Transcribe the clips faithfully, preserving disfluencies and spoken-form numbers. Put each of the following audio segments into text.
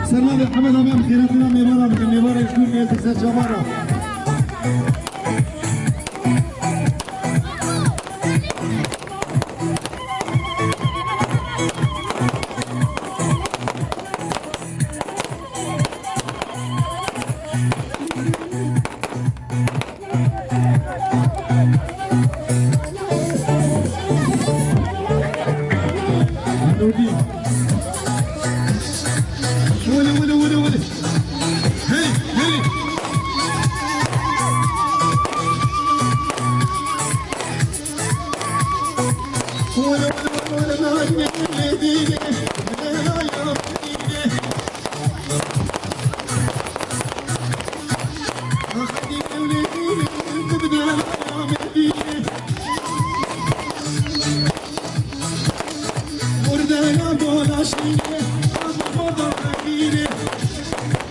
Ser navê Hemed Amen xêratina mêvana bikin, mêvanê ji dûr nêz ser çavara.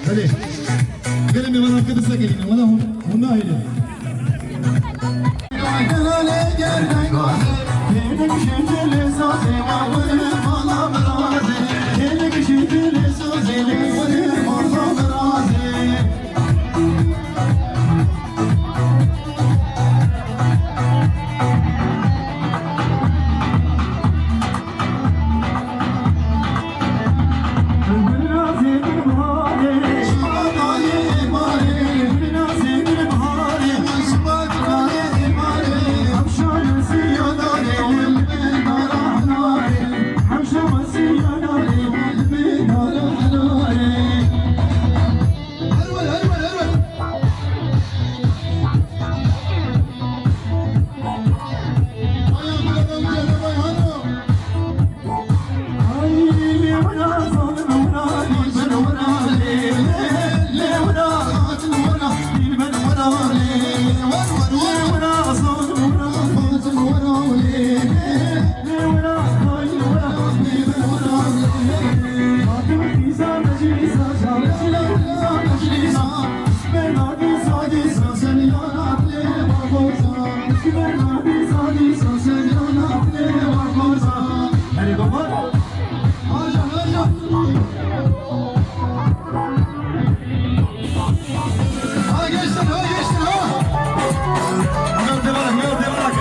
Belê. Gelê mêvanan ke destekelîne. Wela hûn, hûn nahêlin. Ha geçtin, ha geçtin, ha. Merde bırak, merde bırak.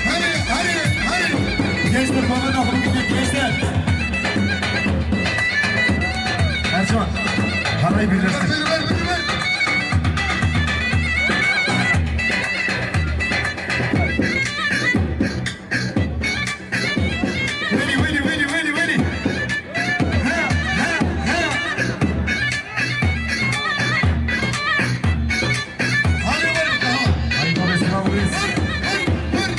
Hadi, hadi, hadi. Gençler, bana da bunu bir gençler. Ercan, parayı birleştir. Ver, ver, ver, ver. Weli, weli, weli, weli, weli. He, he, he. Hadi ver, tamam. Hadi, tamam, tamam. Ver, ver, ver.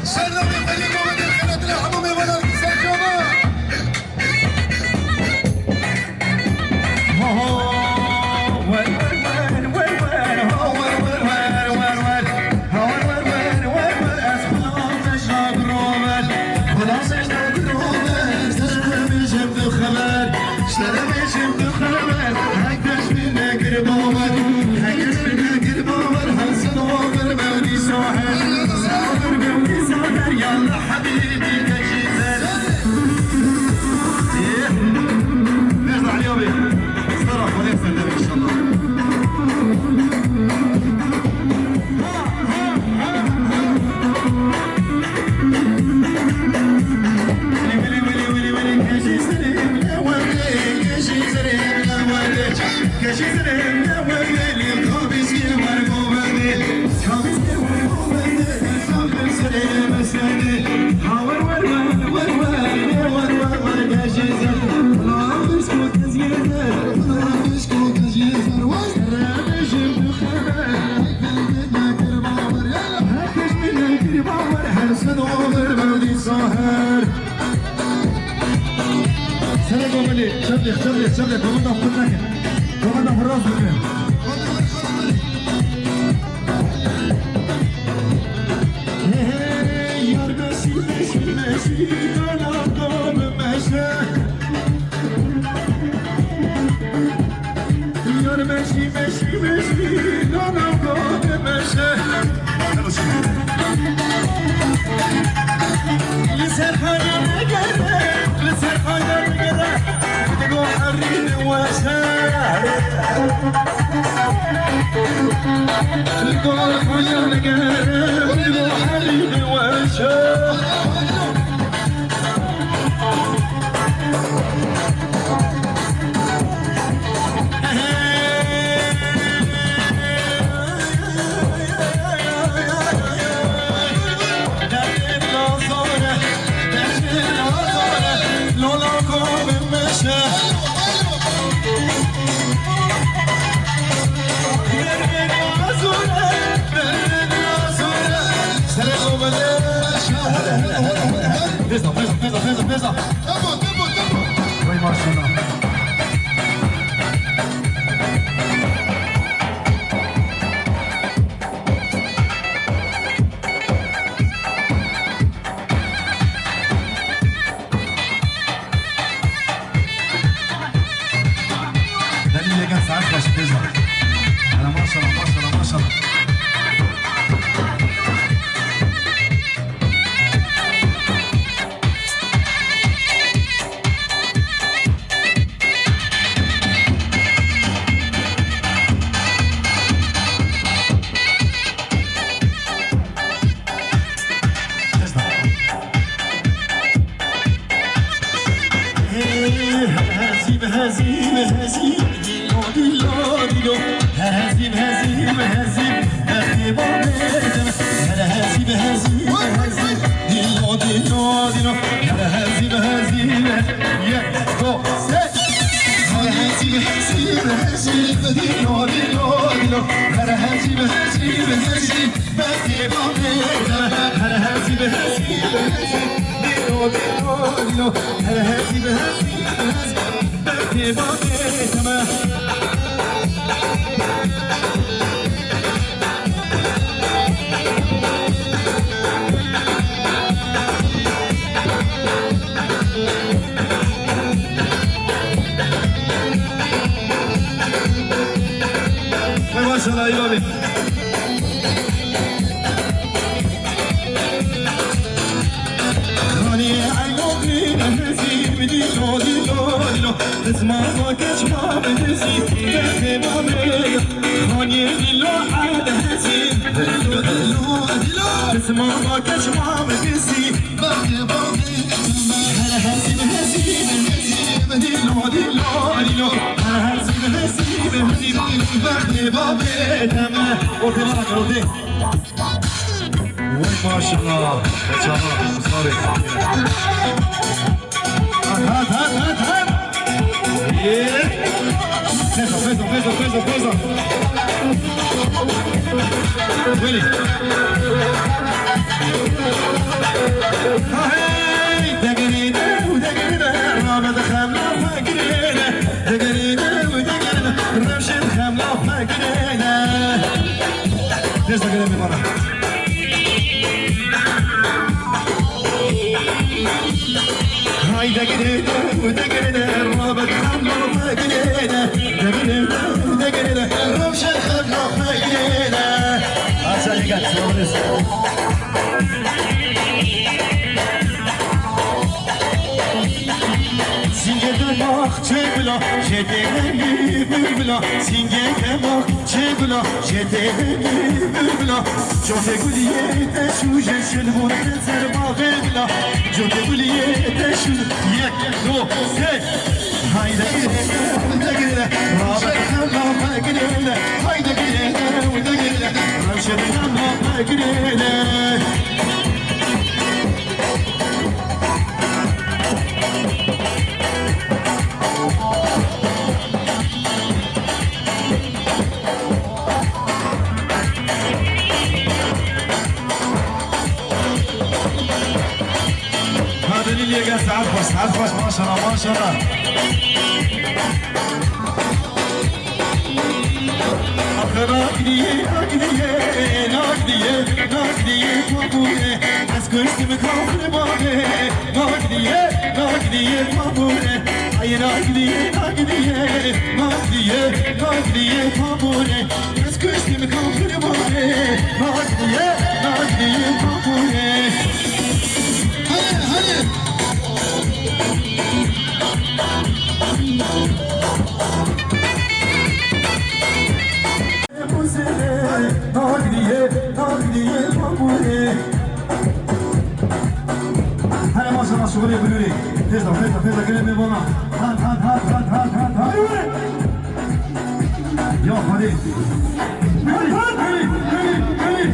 Serdar Bey, Halil Muhammed, Selahattin, Hamam Eyvallah, Serkan. Serê gomelê, çevlê, çevlê, çevlê, gomelda xurt nekin. Gomelda xurt rast bikin. Hey, hey, yar meşî, meşî, meşî, kana kana meşe. Yar meşî, meşî, meşî, nana bavê meşe. Li ser xayda negere, li ser xayda negere, digo herî weşe. Digo xayda negere, digo herî weşe. Pêza, pêza, pêza, pêza, pêza. Tempo, tempo, tempo. Vay maşallah. Delî yegen saet baş pêza. Ana maşallah, maşallah, maşallah. Hezî be hezî be hezî, dilo dilo dilo. Her hezî be hezî be hezî, bextê babê de. Her hezî be hezî be hezî, dilo dilo dilo. Her hezî be hezî be. Yek, do, sê. Her hezî be hezî be hezî, dilo dilo dilo. Her hezî be hezî be hezî. Bextê babê te me, her hezî bi hezî bi hezî, dîlo dîlo dîlo, her hezî bi hezî bi hezî, bextê babê te me. Vay maşallah, îmamê. Xanê Eyobî hezî, dîlo, dîlo, dîlo. Qismata keç ma bi hezî, bextê babê. Xanê dîlo, ed hezî, dîlo, dîlo, dîlo. Qismata keç ma bi hezî. Her hezî bi hezî bi hezî bi dîlo dîlo dîlo. Her hezî bi hezî bi hezî bi bextê babê te me. Ortê bana kar, ortê. Vay maşallah. Maşallah. Musabê. Hat, hat, hat, hat, hat. Yê. Pêza, pêza, pêza, pêza, pêza. Welî. Ha hey, degerîne û degerîne, rabe de xemla xwe girêne. Degerîne û degerîne, rewşên xemla xwe girêne. Pêza girêne bana. Hay degirê de, degirê de, rabe xemla xwe girêne. Degirê de, degirê de, rewşen xemla xwe girêne. Aşağı gel, sorumluyuz. Singê demaq çê gula, jê tê hemî bibila. Singê demaq çê gula, jê tê hemî bibila. Cote guliyê te şû jê şilbûn te ser baxê bila. Cote guliyê te şû. Yek, du, sê. Hayde, hayde, hayde, hayde. Rabe Girêle, haydi girêle, haydi girêle. Rewşe de yanma girêle. Hadi Lilye gel, saat baş, saat baş, maşallah, maşallah. Axe Nagdiye, Nagdiye, Nagdiye, Nagdiye, Pamure, ez kuştim kafir bade. Nagdiye, Nagdiye, Pamure, ay Nagdiye, Nagdiye, Nagdiye, Nagdiye, Pamure, ez kuştim kafir bade. Nagdiye, Nagdiye, Pamure. Hadi, hadi. Hele maşallah, şuxulê bilûrê. Têz de, têz de, têz de, gelê mêvana. Hat, hat, hat. Hadi were. Ya hadi. Hadi, hadi, hadi, hadi.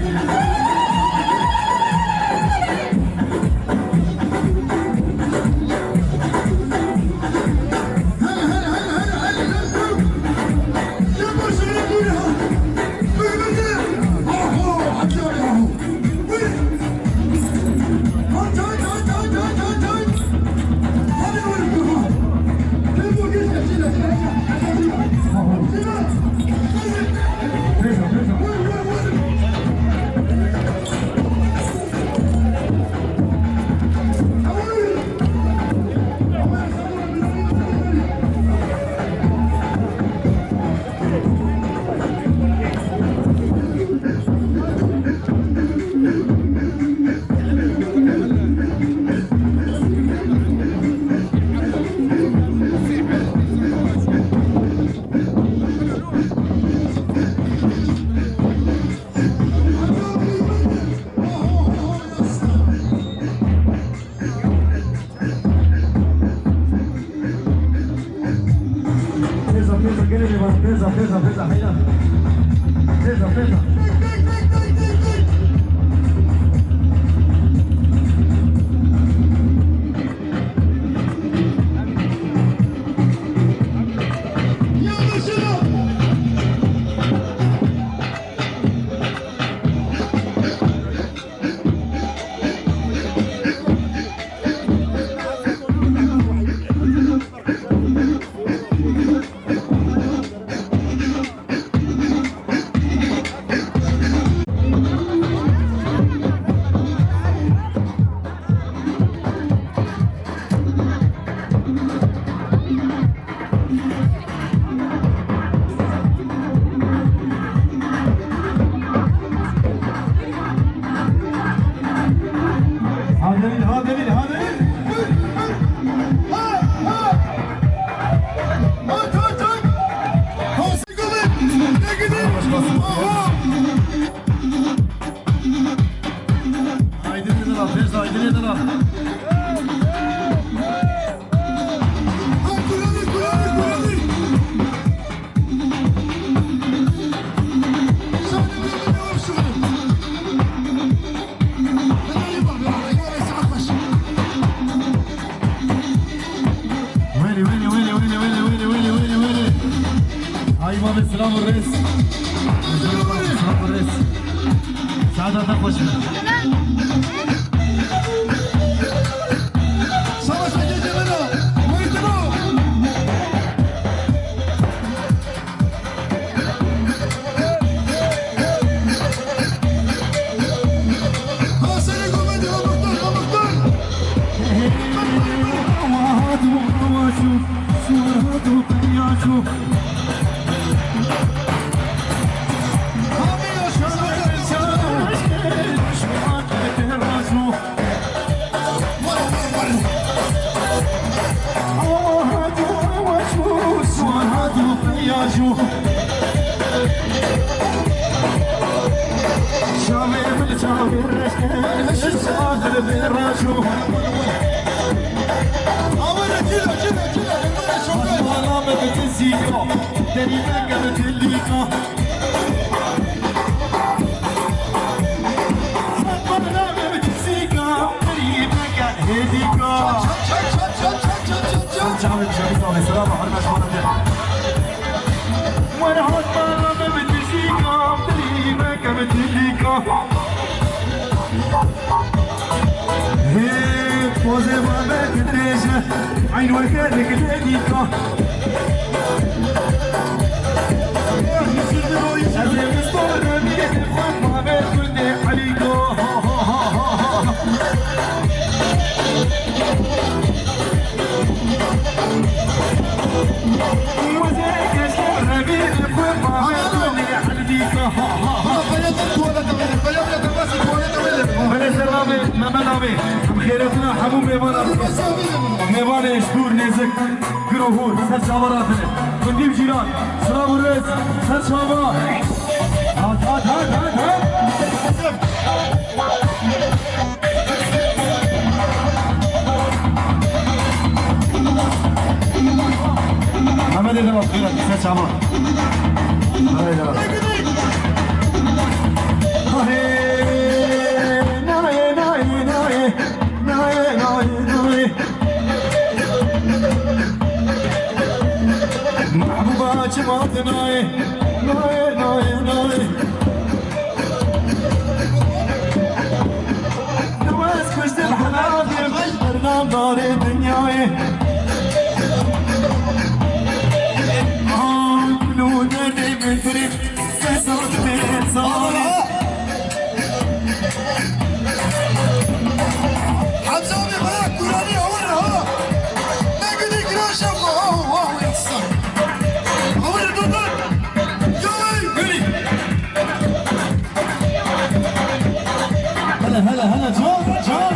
Pêza, pêza, gelê mêvan, pêza, pêza, pêza, heyran. Pêza, pêza. Haderin, haderin, haderin. Aydın Yıldırım, Fevzi Aydın Yıldırım. Wêrê, wêrê, wêrê. Ay babê, silav û rêz. Silav û rêz. Saeta te xweş be. Savaş Ege Cemilo. Wêrê. Derî veke bi tilîka. Fatma navê bi tizîka. Derî veke hêdîka. Çavê çavê çavê, selam, hurmet, hurmet. Wer hat bala me bi tizîka. Derî veke bi tilîka. Hê, pozê ma me dirêj e, eyn weke li gilê dîka. Ez ê bistona mîrê xwe ma me gundê Elîka. Belê ser navê, me me navê. Em xêretina hemû mêvana. Mêvanê ji dûr nêzik, gir û hûr, ser çava ratine. Gundî û cîran, silav û rêz, ser çava. Hat, hat, hat, hat, hat. Mehmet Erdem abi, buyurun, size çaba. Haydi abi. Naye, naye, naye, naye. Naye, naye, naye. Mehbûba çima te naye? Naye, naye, naye. Wez kuştim helaldir, bernam darê dinyayê. An kulû derdê min tirê, fesat bê zarê. Hemza abi, baya kurani awir ha. Ne gidi güneş ama, oh, oh, insan. Awir dur, dur. Yürü. Hele, hele, hele, can, can.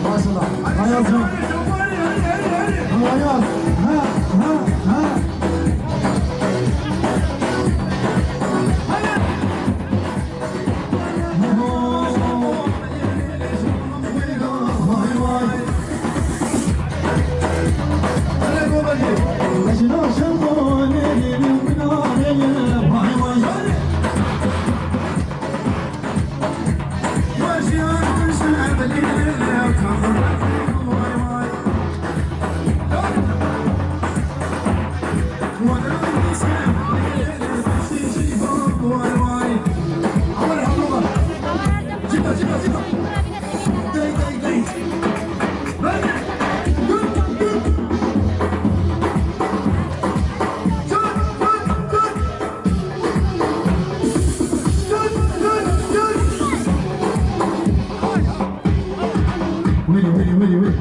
Maşallah. Ayaz'cığım. Ayaz. Ha, ha, ha. Wînî, wînî, wînî, wînî.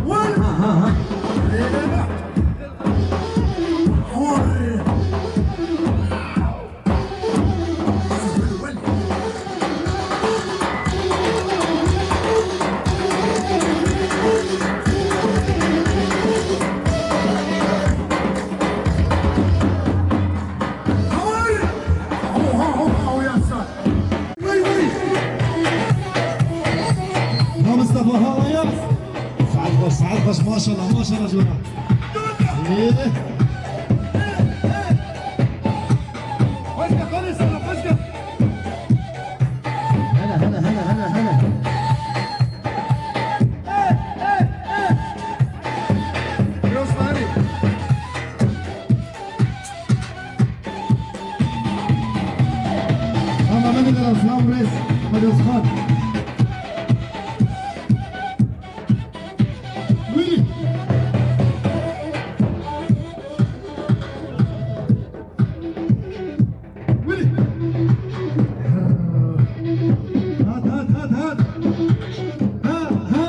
Ha, ha, ha. Ha Mustafa, ha Ayaz. Saet xweş, saet xweş, maşallah, maşallah, jora. Ee. Hele, hele, hele, hele, hele. Ama ben de selam reis, Hadi Osman. Buyurun. Wili. Hat, hat, hat, hat. Ha, ha.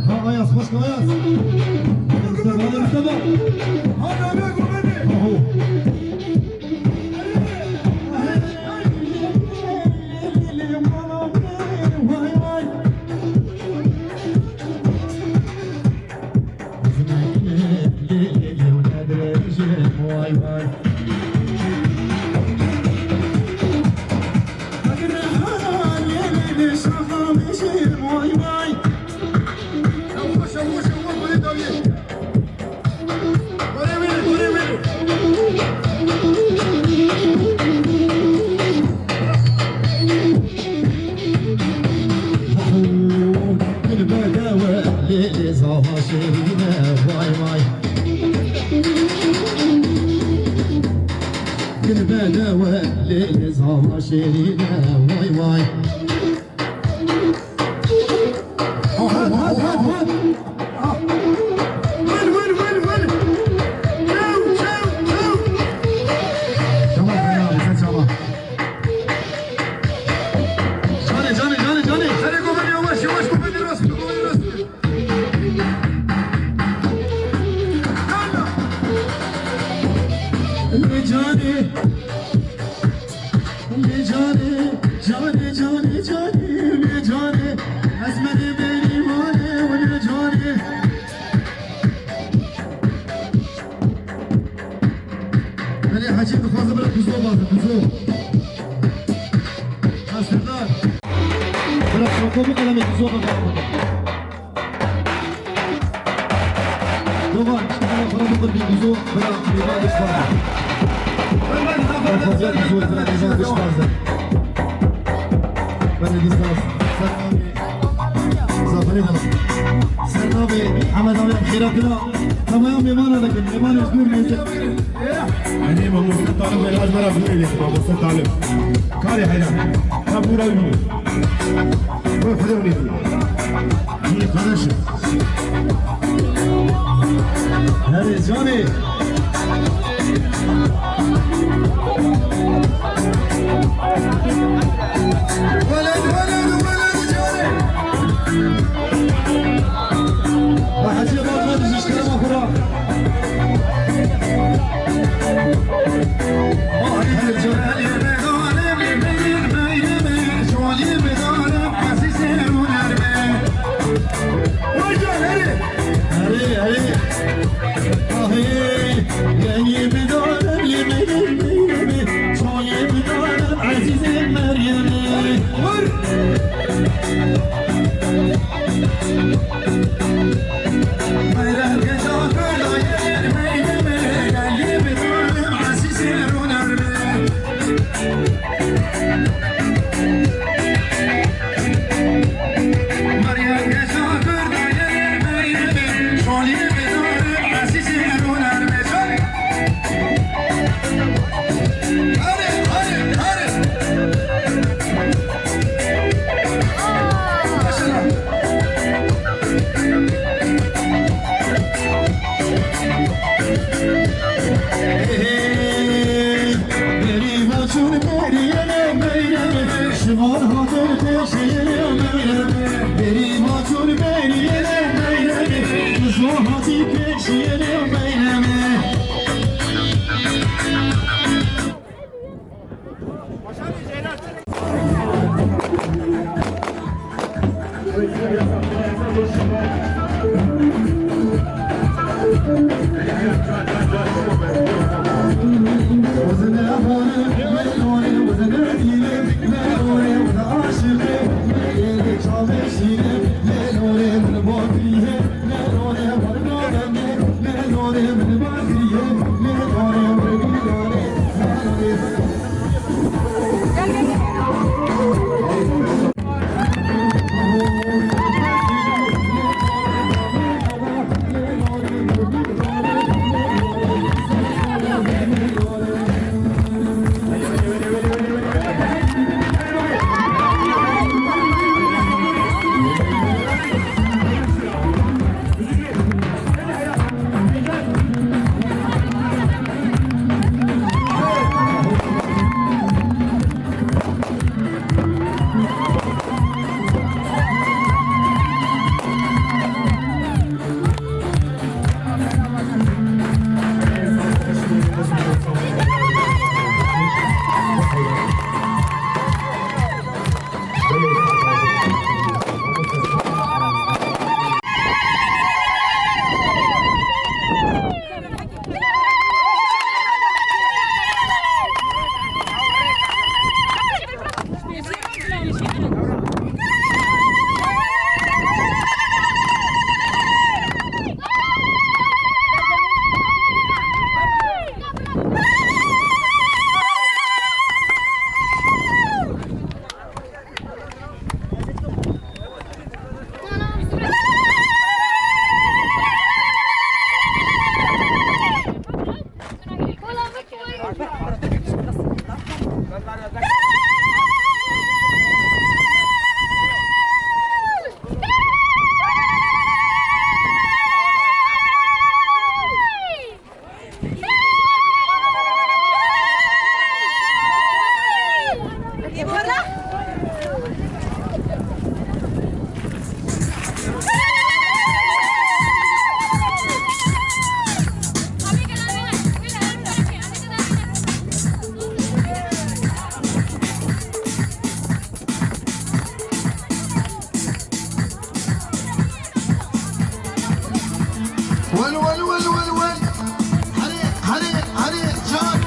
Ha, Ayaz, xweş Ayaz. Mustafa, Mustafa. Ha, Rabia Gomedi. Aho. Gül bedewe, lê, lê, zava şêrîne, vay, vay. Gül bedewe, lê, lê, zava şêrîne, vay, vay. Hat, hat, hat, hat. Win, win, win, win. Çew, çew, çew. Tamam, tamam, sen tamam. Canê, canê, canê, canê. Serê ku bidî, yavaş, yavaş, ku bidî, rast, ku bidî, rast. Canê. Lê canê, canê, canê, canê, lê canê. Ez me dê berî malê, wê lê canê. Belê Hecî dixwaze bira kuzo baze, kuzo. Ha, Serdar. Bira çoko biqeleme, kuzo baze. Dovan, çiftana xwe biqir bî kuzo, bira mêvan diş baze. Xwazya kuzo, bira mêvan diş baze. Belê dîsa. Zaferê xwe. Ser navê Hemed Amê xêra kira. Temaya mêvana dikin. Mêvanê ji dûr mêze. Enê mamoste Talib, belaj me ra bûrê lê, mamoste Talib. Karê heyran. Ha bûra wî. Bûra xwedê wî. Wî kardeşim. Herê canê. Weled, weled, weled canê. Hecî Balkan ji kerema xwe re. Her canê. Wel, wel, wel, wel, wel. Hadi, hadi, hadi, çak.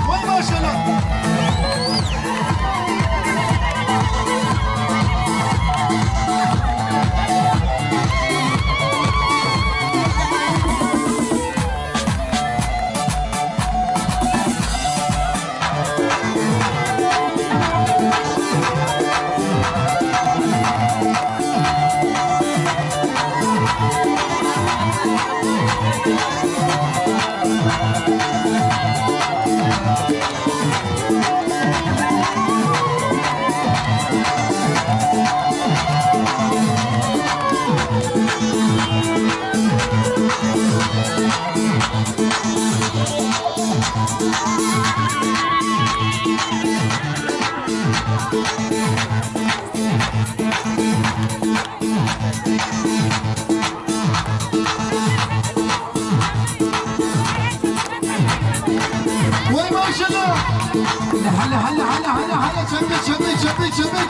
Vay maşallah. Vay maşallah. Hele, hele, hele, hele, hele, hele, çabuk, çabuk, çabuk, çabuk.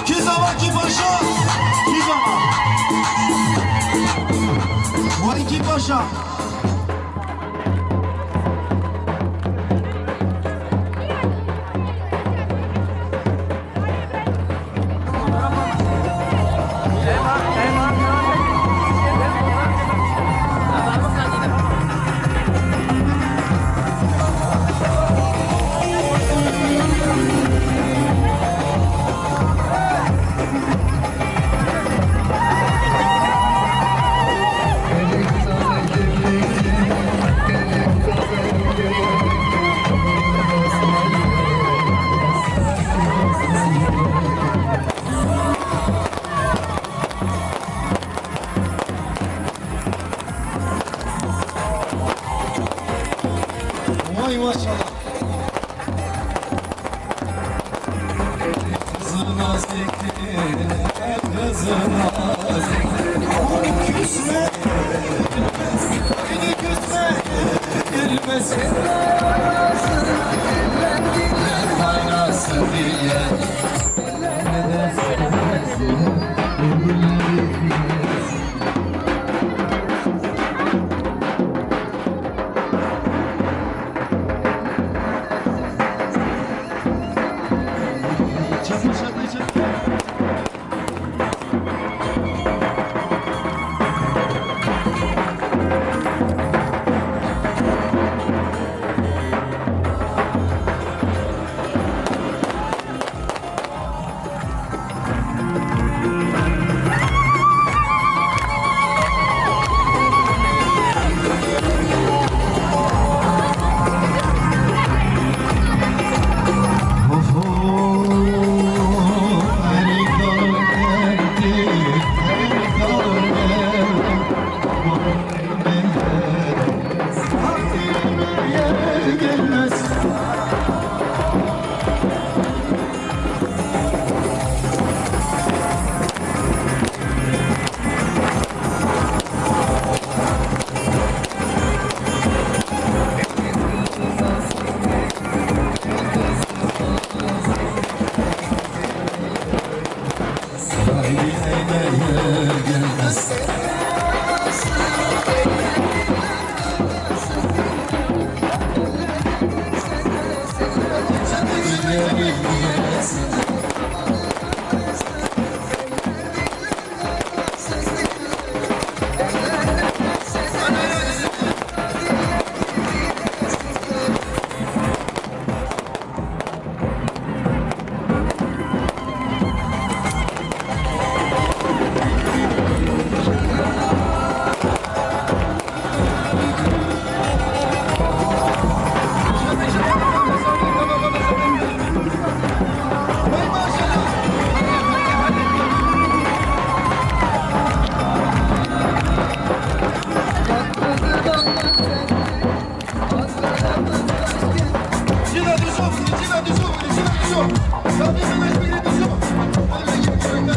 Kî zava, kî paşa? Kî zava? Vay kî paşa?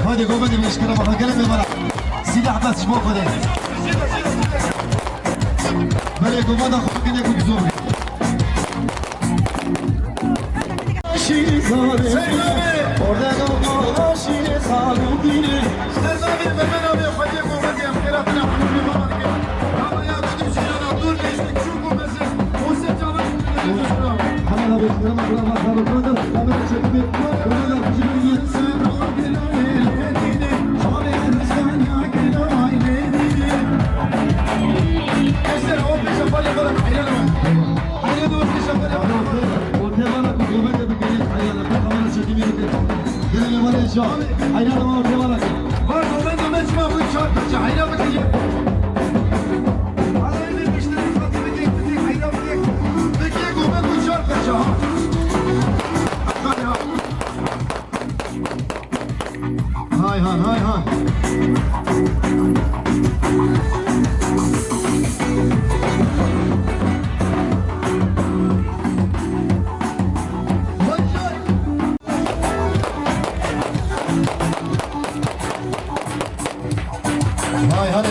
Hadi govendê min eşkere baka gelin bê bana. Silah bes ji bo Xwedê. Belê govenda xwe bikine ku dizor bê. Hay hay hay hay. Hay hay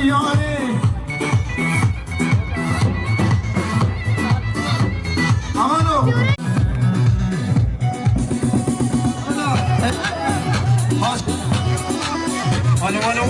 Yarê. Aman o. Alo, alo.